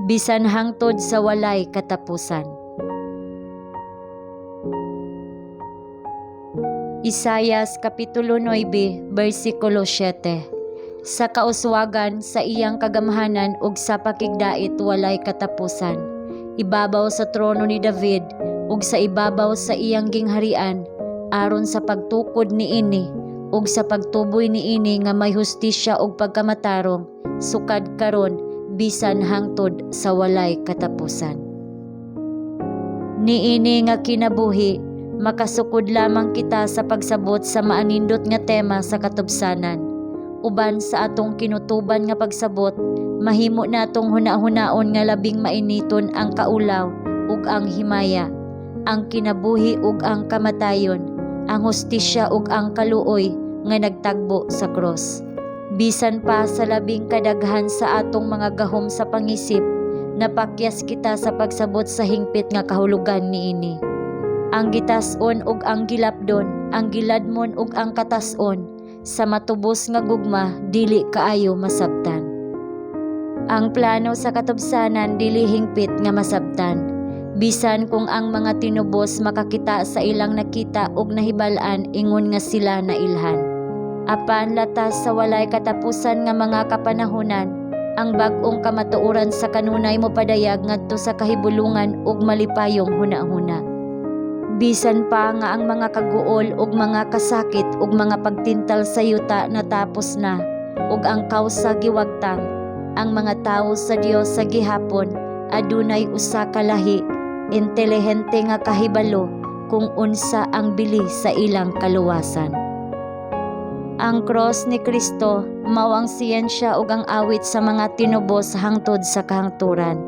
Bisan hangtod sa walay katapusan. Isayas Kapitulo 9, versikulo 7. Sa kauswagan sa iyang kagamhanan ug sa pakigdait walay katapusan. Ibabaw sa trono ni David ug sa ibabaw sa iyang gingharian, aron sa pagtukod niini ug sa pagtuboy niini nga may hustisya ug pagkamatarong, sukad karon bisan hangtod sa walay katapusan. Niini nga kinabuhi, makasukod lamang kita sa pagsabot sa maanindot nga tema sa katubsanan. Uban sa atong kinutuban nga pagsabot, mahimo natong hunahunaon nga labing mainiton ang kaulaw ug ang himaya, ang kinabuhi ug ang kamatayon, ang hustisya ug ang kaluoy nga nagtagbo sa cross. Bisan pa sa labing kadaghan sa atong mga gahom sa pangisip, napakyas kita sa pagsabot sa hingpit nga kahulugan niini. Ang gitas-on ug ang gilapdon, ang giladmon ug ang katas-on, sa matubos nga gugma dili kaayo masabtan. Ang plano sa katubsanan dili hingpit nga masabtan. Bisan kung ang mga tinubos makakita sa ilang nakita ug nahibal-an, ingon nga sila nailhan. Apan latas sa walay katapusan nga mga kapanahunan, ang bag-ong kamatuoran sa kanunay mopadayag ngadto sa kahibulungan ug malipayong hunahuna. Bisan pa nga ang mga kaguol ug mga kasakit ug mga pagtintal sa yuta natapos na ug ang kawsa giwagtang, ang mga tawo sa Dios sa gihapon adunay usa ka lahi intelihente nga kahibalo kung unsa ang bili sa ilang kaluwasan. Ang cross ni Kristo mao ang siyensya ug ang awit sa mga tinubos hangtod sa kahangturan.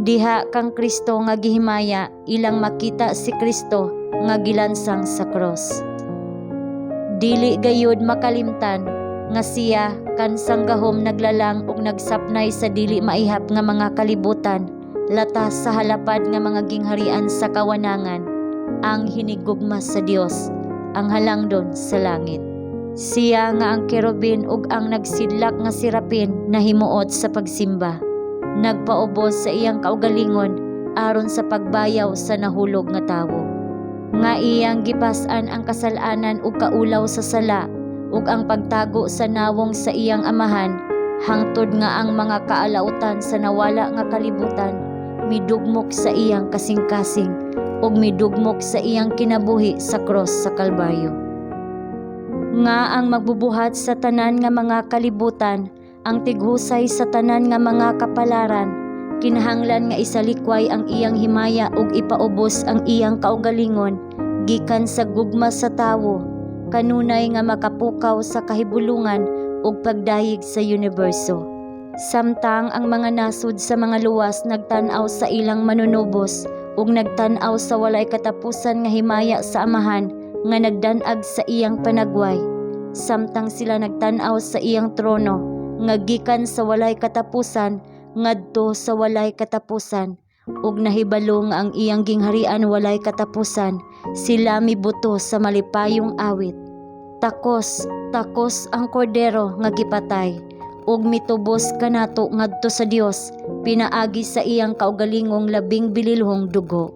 Diha kang Kristo nga gihimaya, ilang makita si Kristo nga gilansang sa cross. Dili gayud makalimtan nga siya kansang gahom naglalang ug nagsapnay sa dili maihap nga mga kalibutan, latas sa halapad nga mga gingharian sa kawanangan, ang hinigugma sa Dios, ang halangdon sa langit. Siya nga ang kerubin ug ang nagsidlak nga serapin nahimuot sa pagsimba. Nagpaubos sa iyang kaugalingon aron sa pagbayaw sa nahulog nga tawo. Nga iyang gipas-an ang kasal-anan ug kaulaw sa sala ug ang pagtago sa nawong sa iyang Amahan, hangtod nga ang mga kaalautan sa nawala nga kalibutan midugmok sa iyang kasing-kasing ug midugmok sa iyang kinabuhi sa cross sa Kalbaryo. Nga ang magbubuhat sa tanan nga mga kalibutan, ang tighusay sa tanan nga mga kapalaran, kinahanglan nga isalikway ang iyang himaya ug ipaubos ang iyang kaugalingon gikan sa gugma sa tawo, kanunay nga makapukaw sa kahibulungan ug pagdayeg sa universo. Samtang ang mga nasod sa mga luwas nagtan-aw sa ilang Manunubos ug nagtan-aw sa walay katapusan nga himaya sa Amahan nga nagdanag sa iyang panagway, samtang sila nagtan-aw sa iyang trono nga gikan sa walay katapusan ngadto sa walay katapusan ug nahibalo nga ang iyang gingharian walay katapusan, sila mibuto sa malipayong awit: "Takos, takos ang kordero nga gipatay ug mitubos kanato ngadto sa Dios pinaagi sa iyang kaugalingong labing bililhong dugo."